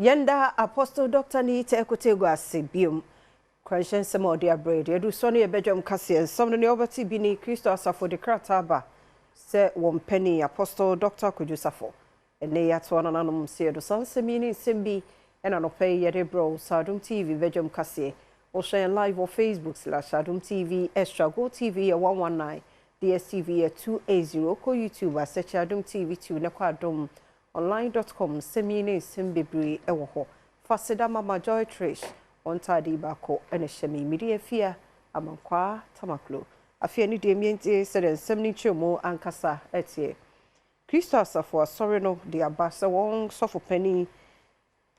Yɛnda Apostle Doctor Nii Teh Kotegu ase biom. Kwanhyɛ nsɛm a ɔde abrɛ deɛ ɛdu so no yɛ badwam kaseɛ nsɛm no nea wobɛte bi ne Kristo asafo de krataa ba sɛ wɔn panin Apostle Doctor Kwadwo Safo. Ɛnnɛ yi atoa nananom sɛ yɛdo saa nsɛm yi ne nsɛm bi ɛna nɔpɛ yi yɛde brɛ wo sɛ Adom TV badwam kaseɛ. Wohwɛ yɛn live wɔ Facebook slash Adom TV Extra, Go TV yɛ 119, DSTV yɛ 280, kɔ YouTube asɛkyɛ Adom TV 2 ne kɔ Adom online.com nsɛm yi ne nsɛm bebree ɛwɔ hɔ. Faseda Mama Joy Trish wɔn ntaade baako ɛna hyɛ me mmiri afia Amankwaa Tamaklo. Afei ne deɛ mmiɛntie sɛdeɛ nsɛm no nkyerɛmu ankasa ɛteɛ. Kristo asafo asɔre no de aba sɛ wɔn sɔfo panin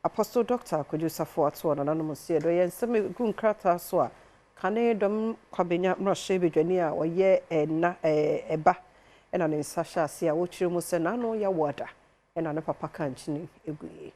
Apostle Dr. Kwadwo Safo ato nananom nseɛ do. Yɛ nsɛm gu nkrataa so a kane Dɔm Kwabenya mmarahyɛbadwani a ɔyɛ ɛna ɛba ɛna ne nsa hyɛ ase a wɔkyerɛ mu sɛ n'ano yɛ wɔada ɛna ne papa ka nkyene egu yie.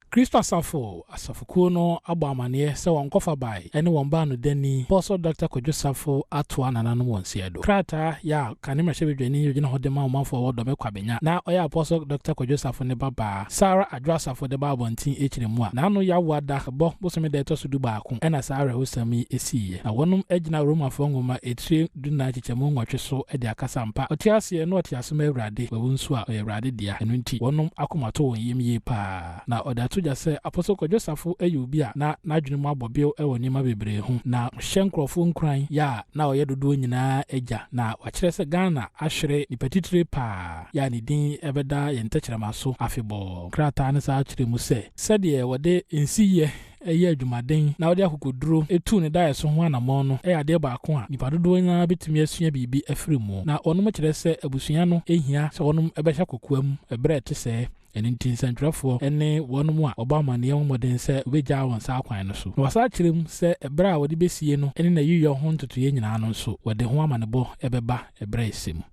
Kristo asafo asafokuo no abɔ amanneɛ sɛ wɔn kɔfa bae ne wɔn baanodani Apostle Dr. Kwadwo Safo atoa nananom wɔn nseɛ do. Krataa yɛ a kane mmarahyɛbadwani gyina hɔ de ma ɔmanfoɔ wɔ Dɔme Kwabenya na ɔyɛ Apostle Dr. Kwadwo Safo ne babaa Sarah Adwo Asafo de ba abɔnten akyire mu a n'ano yɛawo ada bɔ bosome da ɛtɔ so 11 ɛna saa awerɛhosɛm yi esiiɛ. Na wɔnom agyina Romafoɔ nwoma etire 14 nkyekyɛmu 8 so de akasa mpa. Ɔte aseɛ na ɔte asom Awurade, wawu nso a ɔyɛ Awurade dea. Ɛno nti wɔnom akomato wɔn yam yie paa. Na ɔde ato gya sɛ Apostle Kwadwo Safo yɛ obi a na n'adwene mu abɔ bew wɔ nneɛma bebree ho na ɔhyɛ nkurɔfoɔ nkuran yɛ a na ɔyɛ dodoɔ nyinaa agya na wakyerɛ sɛ Ghana ahwere nipa titire paa yɛ a ne din ɛbɛda yɛn tɛkyerɛma so afebɔɔ. Krataa no saa kyerɛ mu sɛ sɛdeɛ wɔde nsiyɛ ɛyɛ adwumaden na wɔde akokoduro etu ne daeɛ so ho anammɔn no ɛyɛ adeɛ baako a nipa dodoɔ nyinaa bɛtumi asua biribi afiri mu. Na wɔnom kyerɛ sɛ abusua no ehia sɛ wɔnom ɛbɛhyɛ kokoa mu ɛberɛ ɛte sɛɛ. Ɛno nti nsɛntwerɛfoɔ ne wɔnom a wɔbɔ amanneɛ ho mmɔden sɛ wɔbɛgyaa wɔn saa kwan no so. Na wɔsa kyerɛ mu sɛ ɛberɛ a wɔde bɛsie no ne n'ayiyɔ ho ntotoeɛ nyinaa no nso wɔde ho amanebɔ ɛbɛba ɛberɛ a ɛsɛ mu.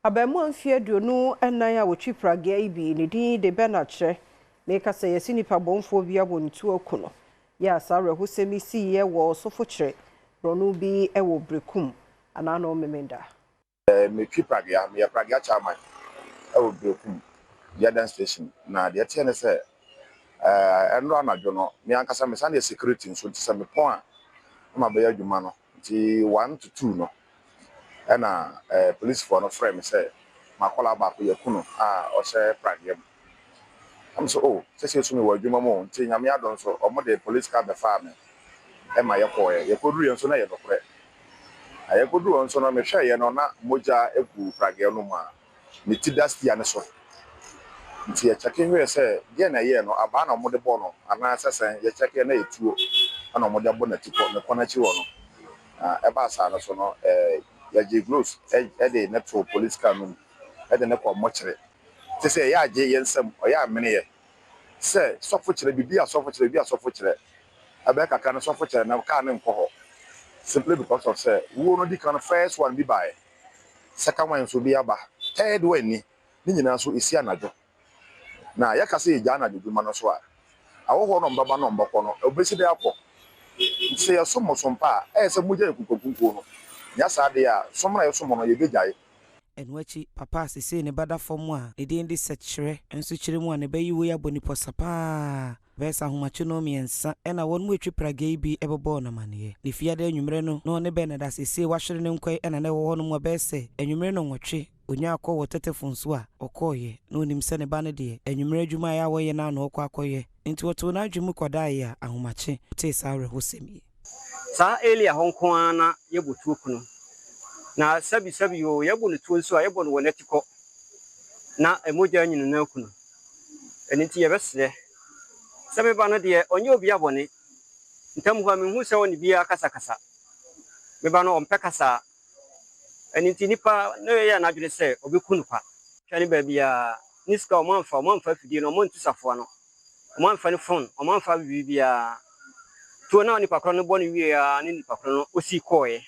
Abaamuwa mfeɛ 24 a wɔtwi pragea yi bi ne din de Bernard kyerɛ meka sɛ yɛsi nipa bɔnfoɔ bi abɔ ne tuo aku no. Yɛ a saa awerɛhosɛm yi siiɛ wɔ Sɔfo Kyerɛ borɔno bi wɔ Berekum anaa na ɔmemenda. Metwi pragea, meyɛ pragea chairman ɛwɔ Berekum Jordan Station. Na deɛ ɛteɛ ne sɛ ɛnora anadwo no, me ankasa mesan yɛ security nso, nti sɛ mepɔn a na mabɛyɛ adwuma no. Nti 1 to 2 no ɛna polisifoɔ no frɛ me sɛ makɔla baako yɛku no a ɔhyɛ pragea mu. Am so, oh, sɛsɛ so mewɔ adwuma mu o. Nti Nyame adom so ɔmo de police car bɛfaa me ɛma yɛkɔɔɛ. Yɛkɔduru yɛn nso na yɛ nokorɛ na yɛkɔduru hɔ nso no, mehwɛeɛ no na mogya egu pragea no mu a ne ti da steer ne so. Nti yɛkyɛke hwɛɛ sɛ deɛ na ɛyɛɛ no, abaa na ɔmode bɔ no anaasɛ sɛn. Yɛkyɛke na yɛtuo ɛna ɔmode abɔ n'ati kɔ ne kɔn akyi hɔ no. Na ɛbaa saa no so no, yɛgye gloves ɛde ne to police car no mu ɛde ne kɔ mmɔkyerɛ te sɛ ɛyɛ agye yɛn nsam. Ɔyɛ ameneɛ sɛ Sɔfo Kyerɛ biribi a Sɔfo Kyerɛ biribi a Sɔfo Kyerɛ ɛbɛyɛ kakra no, Sɔfo Kyerɛ na kaa ne nkɔ hɔ simply because of sɛ wuo no di kan. First one bi baeɛ, second one nso bi aba, third one ni ne nyinaa nso esi anadwo. Na yɛka sɛ yɛgya anadwo dwuma no so a, awɔhoɔ no ɔmbɛba na ɔmbɛkɔ no obesi dɛ akɔ. Nti sɛ yɛsom mo som pa a, ɛyɛ sɛ mogya yɛ kunkwakunkuo no nyɛ saa deɛ a som na yɛsom no yɛbɛgyae. Ɛno akyi papa a sesei ne ba da fam a ne din de Sɛkyerɛ nso kyerɛ mu a ne bɛyi wei abɔ nipa sa paa bɛyɛ sɛ ahomakye no 3 ɛna wɔn mu atwi pragea yi bi ɛbɛbɔɔ n'amanneɛ. Ne fiada anwummerɛ no na ɔne Bernard asesei wahwere ne nkwan ɛna na ɛwɔ hɔ no mu a bɛyɛ sɛ anwummerɛ no 8 onya akɔ wɔ tetefon so a ɔkɔɔyɛ na onim sɛ ne ba no deɛ anwummerɛ adwuma a ɛyɛ a wɔyɛ no ano ɔkɔ akɔyɛ, nti wɔtoo n'adwene mu kɔdaeɛ a ahomakye ɔtee saa awerɛhosɛm yi. Saa area hɔ nko ara na yɛbɔ tuo kunu na sɛbi sɛbi o, yɛbɔ no tuo nso a yɛbɔ no wɔ n'ati kɔ na mogya nyina no aku no. Ɛno nti yɛbɛsrɛ sɛ meba no deɛ ɔnyɛ obi abɔne ntam hɔ a mehu sɛ ɔne biara kasakasa. Meba no ɔmpɛ kasa. Ɛno nti nipa na yɛyɛ n'adwene sɛ ɔbɛku no kwa twa ne baabiara ne sika. Ɔmo amfa afidie no, ɔmo antu safoa no, ɔmo amfa ne phone, ɔmo amfa biribiara. Tuo na nipa korɔ no bɔ no wie a ne nipa korɔ no osii kɔɔɛ.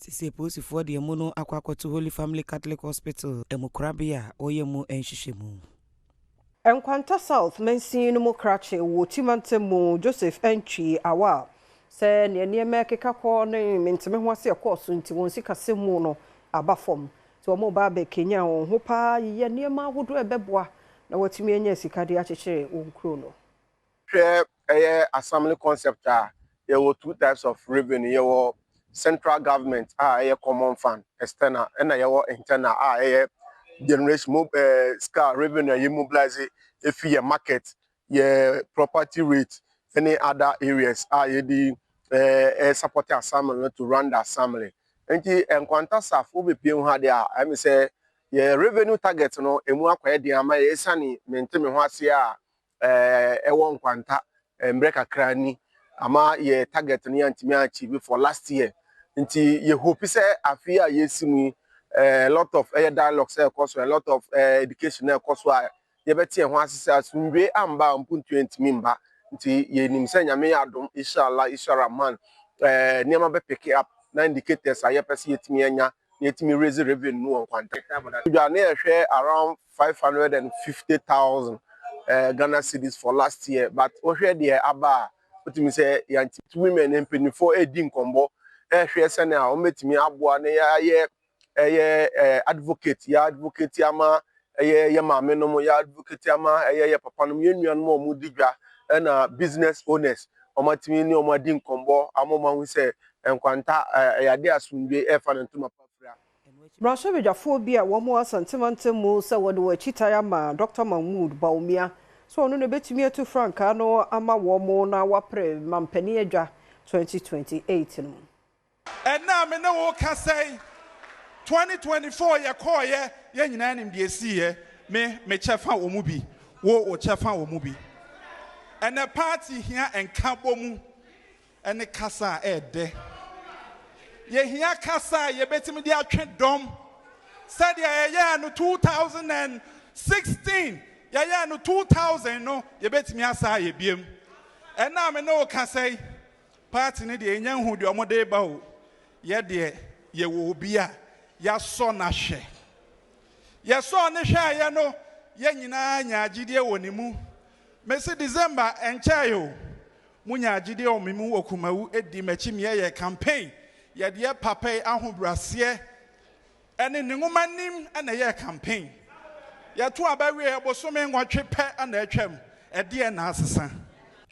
Sisi apolisifoɔ deɛ mu no akɔ akɔto Holy Family Catholic Hospital amukorabea a wɔyɛ mu nhwehwɛmu. Nkwanta South mansin no mu krakye wɔ Timantam mu, Joseph Antwi Awa, sɛ nea nneɛma ɛkeka kɔ ne menteme ho ase ɛkɔɔ so nti wɔn sikasɛm mu no aba fam, nti wɔn ba abɛkenya wɔn ho paa yiyɛ nneɛma ahodoɔ a ɛbɛboa. Na wɔatumi anya sika de akyekyere wɔn kuro no. Hwɛ, ɛyɛ assembly concept a yɛwɔ two types of revenue. Yɛwɔ central government a ɛyɛ common fund, external, ɛna yɛwɔ internal a ɛyɛ generation mo sika revenue a yɛ mobilize efi yɛ market, yɛ property rate ɛne other areas a yɛde support assembly no to run the assembly. Nti Nkwanta South wobɛpie ho adeɛ a ɛmi sɛ yɛ revenue target no emu akɔyɛ den ama yɛ, esiane mente me ho ase a ɛwɔ Nkwanta mmerɛ kakra ni ama yɛ target no yɛntumi achieve for last year. Nti yɛ hope sɛ afe a yɛsi mu yi, a lot of ɛyɛ dialogues ɛkɔ so, a lot of education ɛkɔ so a yɛbɛte yɛn ho ase sɛ asomdwe amba a mpuntuo ntumi mba. Nti yɛnim sɛ Nyame yɛ adom, inshallah, inshallah, nneɛma bɛ pick up na indicators a yɛpɛ sɛ yɛtumi anya na yɛtumi raise revenue no wɔ Nkwanta dwa ne yɛhwɛ around 550,000 Ghana cedis for last year, but wohwɛ deɛ aba a, wotumi sɛ yɛnti women mpanimfoɔ edi nkɔmbɔ ɛhwɛ sɛnea wɔbɛtumi aboa na yɛayɛ ɛyɛ advocate, yɛ advocate ama ɛyɛ yɛ maame nom, yɛ advocate ama ɛyɛ yɛ papa nom, yɛ nuanom a wɔn di dwa ɛna business owners. Wɔn atumi ne wɔn adi nkɔmbɔ ama wɔn ahu sɛ Nkwanta ɛyɛ ade asomdwe ɛfa ne ntoma pa fira. Mmarahyɛbadwafoɔ bi a wɔn wɔ Asantemantam mu sɛ wɔde wɔn akyi tae ama Dr Mahmood Bawumia so ɔno na ebɛtumi atu frankaa no ama wɔn na wapere mampanin adwa 2028 no. Ɛnna me ne wo kasa yi, 2024 yɛkɔɔyɛ, yɛn nyinaa nim deɛ esiiɛ. Me me kyɛfa wɔ mu bi, wo wo kyɛfa wɔ mu bi. Ɛnɛ party hia nka bɔ mu ɛne kasa a ɛɛdɛ. Yɛhia kasa a yɛbɛtumi de atwe dɔm sɛdeɛ yɛyɛɛ no 2016, yɛyɛɛ no 2000 no, yɛbɛtumi asa ayɛ biem. Ɛnna me ne wo kasa yi, party no deɛ, ɛnya nhu deɛ ɔmode ba o. Yɛdeɛ yɛwɔ obi a yɛasɔ n'ahwɛ. Yɛsɔɔ ne hwɛeɛ no, yɛn nyinaa nya agyidie wɔ ne mu. Mesi December ɛnkyɛe o, munya agyidie wɔ me mu wɔ Kumawu, edi m'akyi miɛyɛ campaign. Yɛde yɛ papa yi ahobrɛaseɛ ɛne ne nwoma nim ɛna ɛyɛ campaign. Yɛto aba wie, bosome 8 pɛ ɛna atwam. Ɛdeɛ na asesa.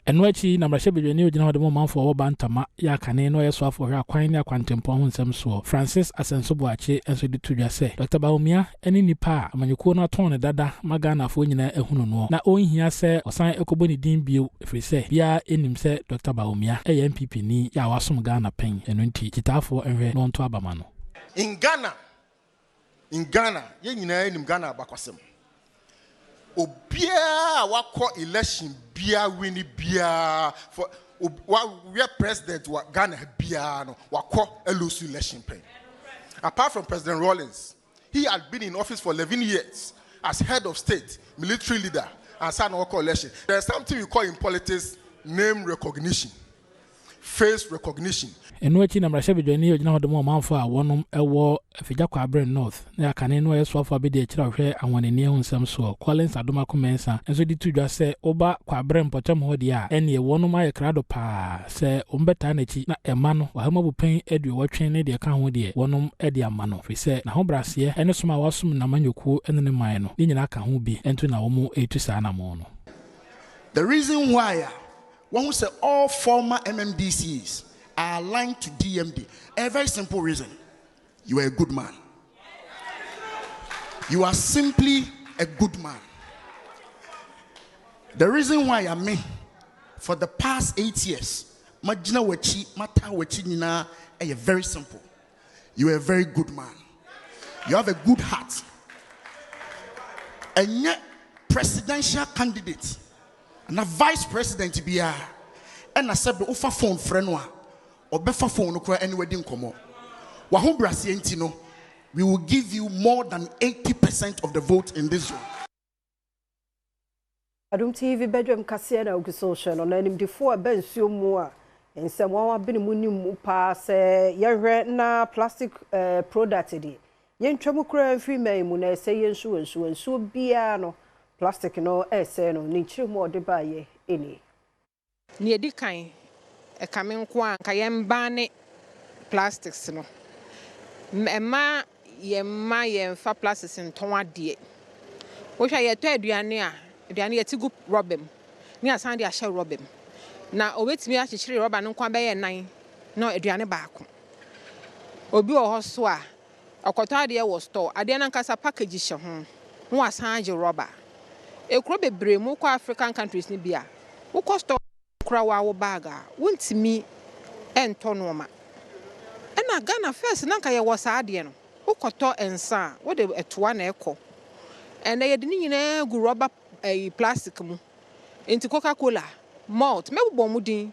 Ɛno akyi na mmarahyɛbadwani ogyina hɔ de ma ɔmanfoɔ a wɔba Ntama yɛ akane na ɔyɛ soafoɔ hwɛ akwan ne akwantempɔn ho nsɛm soɔ, Francis Asenso Boakye, nso de to dwa sɛ Dr Bawumia ne nnipa a amanyɔkuo no atɔn ne dada ma Ghanafoɔ nyinaa ahunu noɔ, na ɔnhia sɛ ɔsan kɔbɔ ne din bio, ɛfiri sɛ biara ɛnim sɛ Dr Bawumia ɛyɛ NPP ni yɛ a wasom Ghana pɛn. Ɛno nti kyitaafoɔ nhwɛ na ɔnto abama no. In Ghana, yɛn nyinaa nim Ghana abakɔsɛm. Obiara a wakɔ election biara, win biara for wayɛ president wɔ Ghana biara no, wakɔ ɛ lose election pɛn. Apart from President Rawlings, he had been in office for 11 years as head of state, military leader, and na wakɔ election. There is something we call in politics name recognition, face recognition. Ɛno akyi na mmarahyɛbadwani ogyina hɔ de ma ɔmanfoɔ a wɔnom ɛwɔ Afigya Kwabre North na akane no ɔyɛ soafoɔ abɛdi akyire a ɔhwɛ ahwanani ho nsɛm soɔ, Collins Adomako Mensah, nso de to dwa sɛ woba Kwabre mpɔtam hɔ deɛ a, ɛneɛ wɔnom ayɛ krado paa sɛ wɔn bɛtaa n'akyi na ɛma no ɔhama bupɛn 80 ne deɛ ɛka ho deɛ wɔnom de ama no, firi sɛ n'ahobrɛaseɛ ne som a wasom n'amanyɔkuo ne ne man no ne nyinaa ka ho bi nto na wɔn ɛretu saa anammɔn no. The reason why wɔn sɛ all former MMDCs are aligned to DMD, a very simple reason: you are a good man. You are simply a good man. The reason why I mean, for the past 8 years, magyina w'akyi, mata w'akyi nyinaa, ɛyɛ very simple. You are a very good man. You have a good heart. Ɛnyɛ presidential candidate na vice president biara ɛna sɛbe wofa phone frɛ no a, ɔbɛfa phone no koraa ɛne wadi nkɔmmɔ. W'ahobrɛaseɛ nti no, we will give you more than 80% of the vote in this zone. Adom TV badwam kaseɛ na ogu so hwɛ no. Na animdifoɔ a ɛbɛ nsuo mu a nsɛm wɔn abene mu nim mu paa sɛ yɛhwɛ na plastic product deɛ, yɛntwa mu koraa mfiri man mu na ɛsɛ yɛn nsuo nsuo nsuo biara no, plastic no ɛsɛ no ne nkyerɛ mu a ɔde baayɛ ɛnie. Nea ɛdi kan, ɛka me nko a, nka yɛmba ne plastics no ɛma yɛmma yɛmfa plastics ntɔn adeɛ. Wohwɛ a yɛtɔ aduane a, aduane yɛte gu rɔba mu na yɛasan de ahyɛ rɔba mu. Na obetumi akyekyere rɔba no nko ara bɛyɛ nan na aduane baako. Obi wɔ hɔ so a, ɔkɔtɔ adeɛ wɔ store, adeɛ no ankasa package hyɛ ho na wasan agye rɔba. Ekuro bebree mu wokɔ African countries no bi a, wokɔ store kora wo awo bag a, wontumi ntɔ nneɛma. Ɛna Ghana first na nka yɛwɔ saa adeɛ no. Wokɔtɔ nsa a, wode ɛtoa na ɛkɔ. Ɛnɛ yɛde ne nyinaa gu rɔba ɛyi plastic mu. Nti Coca-Cola, malt, mɛbobɔ ɔmo din.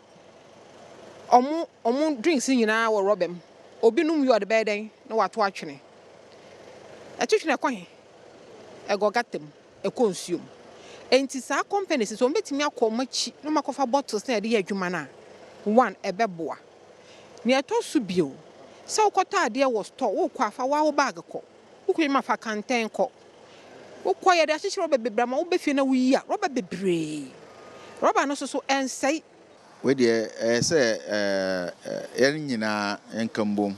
Ɔmo drinks nyinaa wɔ rɔba mu. Obi nom wie a ɔde bɛyɛ dɛn na wato atwene. Ɛto twene ɛkɔ he? Ɛgɔ gutter mu, ɛkɔ nsuo mu. Nti saa companies nso wɔn bɛtumi akɔ wɔn akyi na wɔn akɔfa bottles na yɛde yɛ adwuma no a, one, ɛbɛboa. Nea ɛtɔ so bio, sɛ wokɔtɔ adeɛ wɔ store, wokɔ afa wo bag kɔ. Wokɔ ma fa kɛntɛn kɔ. Wokɔ yɛde ahyehyɛ rɔba bebree ama wobɛ fie na woyi a, rɔba bebree. Rɔba no nso so ɛnsɛe. Wei deɛ ɛyɛ sɛ yɛn nyinaa yɛnka mbom.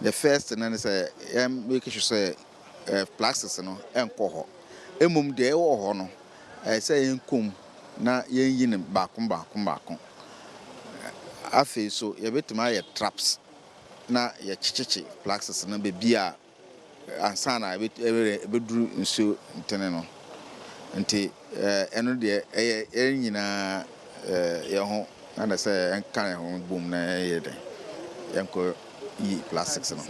The first no ne sɛ yɛn make sure sɛ plastics no ɛnkɔ hɔ. Mmom deɛ ɛwɔ hɔ no, ɛyɛ sɛ yɛnkɔ na yɛnyi no baako baako baako. Afei so yɛbɛtumi ayɛ traps na yɛkyekyekye plastics no beebi a ansa na ɛbɛduru nsuo ntene no. Nti ɛno deɛ ɛyɛ yɛn nyinaa yɛn ho na sɛ yɛnka yɛn ho bom na yɛyɛ dɛn yɛnkɔ yi plastics no.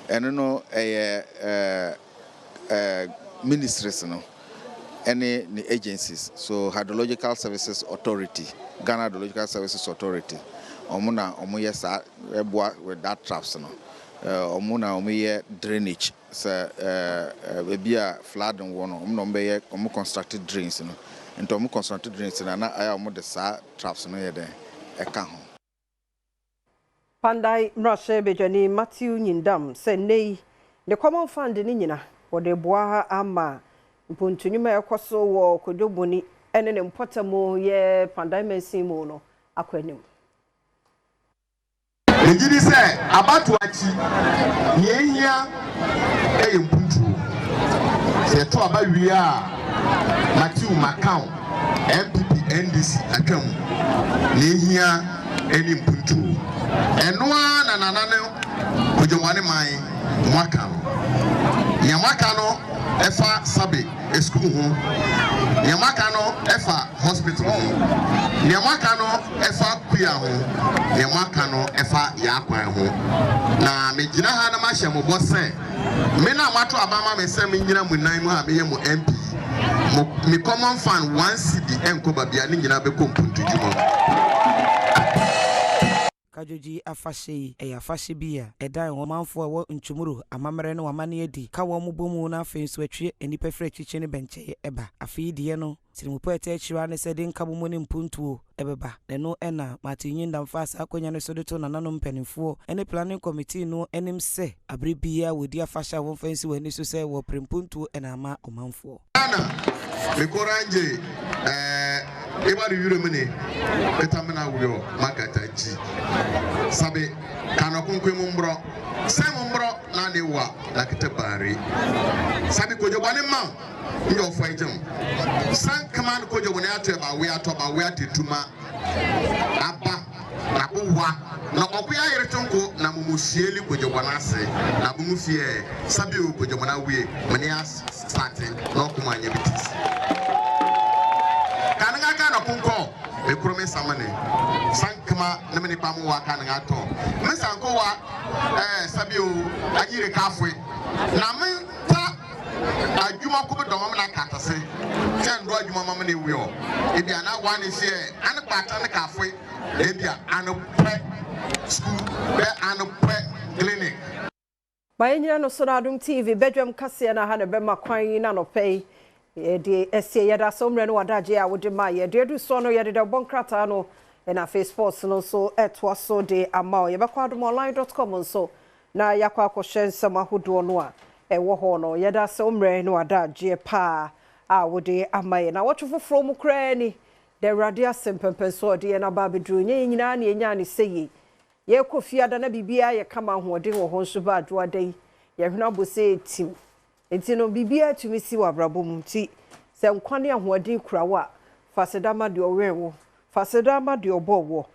Ɛno no ɛyɛ ministries no ɛne ne agencies, so Hydrological Services Authority, Ghana Hydrological Services Authority, ɔmo na ɔmo yɛ saa ɛboa with that traps no. Ɔmo na ɔmo yɛ drainage sɛ baabi a flooding wɔ no, ɔmo na ɔmo bɛyɛ, ɔmo construct drains no. Nti ɔmo construct drains no na ayɛ a ɔmo de saa traps no yɛ dɛn ɛka ho. Kpandai mmarahyɛ badwani Matthew Nyindam sɛ nnɛ yi ne common fund ne nyina wɔde boa ama mpontunwuma a ɛkɔ so wɔ Kodwoboni ne ne mpɔtam yɛ Kpandai mansin mu no akɔ anim. Megye di sɛ abato akyi nea ehia yɛ mpuntuo. Sɛ yɛto aba wie a, Matthew Macau, NPP, NDC atwam, nea ehia ne mpuntuo. Ɛno ara na nana no Kodwomane man mo aka no. Nea mo aka no ɛfa sabe school ho, nea mo aka no ɛfa hospital ho, nea mo aka no ɛfa kuya ho, nea mo aka no ɛfa yaakwan ho. Na megyina ha na mahyɛ mo bɔ sɛ me na moato aba ma me sɛ menyina mo nan mu a meyɛ mo MP, mo me common fund 1 cedi ɛnkɔ baabia, ne nyinaa bɛkɔ mpuntudwuma mu. Kadwogyi afahyɛ yi ɛyɛ afahyɛ bi a ɛdan ɔmanfoɔ a ɛwɔ Nchumuru amammerɛ ne wamanne adi ka wɔn bɔ mu, na afei nso atwie nnipa firi akyirikyiri ne bɛnkyɛeɛ ɛba. Afei deɛ no tirimupɔ ɛtɛ akyiri ne sɛ de nkabom ne mpuntuo ɛbɛba, na ɛno ɛna Martin Nyindam fa saa akonnwa no so de to nananom mpanimfoɔ ne planning committee no anim sɛ abere biara wɔdi afahyɛ a wɔmfa nsi wɔn ani so sɛ wɔpere mpuntuo ɛna ama ɔmanfoɔ. Ana mikoranje ibari yuro mini itamina wuyo makata ji sabe kano kunkwe mumbrɔ sɛ mumbrɔ na ne wa na kete bari sabi kojo bɔne ma njɔ fɔ ijem san kama kojo bɔne ato ba we ato ba we atetuma aba na bo wa na ɔko ayere tonko na mumusieli kojo bɔne ase na bo mu fie sabi o kojo bɔne awie mene as starting na ɔko ma anya bi tisi kaninga ka na kunkɔ ekuro mi samane sankama ne mi nipa mu wa kaninga tɔ mi sanko wa sabi o anyire kafoe na mi ta adwuma ko bi dɔm na katase sɛ ndo adwuma ma mi na ewi ɔ ebi ana wa ne seɛ ane kpata ne kafoe ebi a ane pɛ school bɛ ane pɛ clinic. Ma yɛnyina no so no Adom TV badwam kaseɛ no ha na bɛma kwan yi na nɔpɛ yi yɛde asie. Yɛda sɛ mmerɛ no wadagye a wode ma yɛde adu soɔ no, yɛde dɛ bɔ nkrataa no ɛna afei sports no nso ɛtoa so de ama wo. Yɛbɛkɔ adomonline.com nso na yɛakɔ akɔhyɛ nsɛm ahodoɔ no a ɛwɔ hɔ no. Yɛda sɛ mmerɛ no wadagyeɛ paa a wode ama yɛ na wɔtwe foforɔ mu koraa ni da Awurade ase mpɛmpɛn so ɔde yɛn aba abɛduru nyɛ yɛn nyinaa ne yɛnyaa ne sɛ yie. Yɛkɔ fiada na biribiara yɛ kama, ahoɔden wɔ hɔ, nso ba adwoada yi yɛhwene abɔ sɛ tim, nti no biribiara tumi si wɔ abrabɔ mu, nti Sɛ nkwa ne ahoɔden kura wo a, fa aseda ma deɛ ɔwɛn wo, fa aseda ma deɛ ɔbɔɔ woɔ.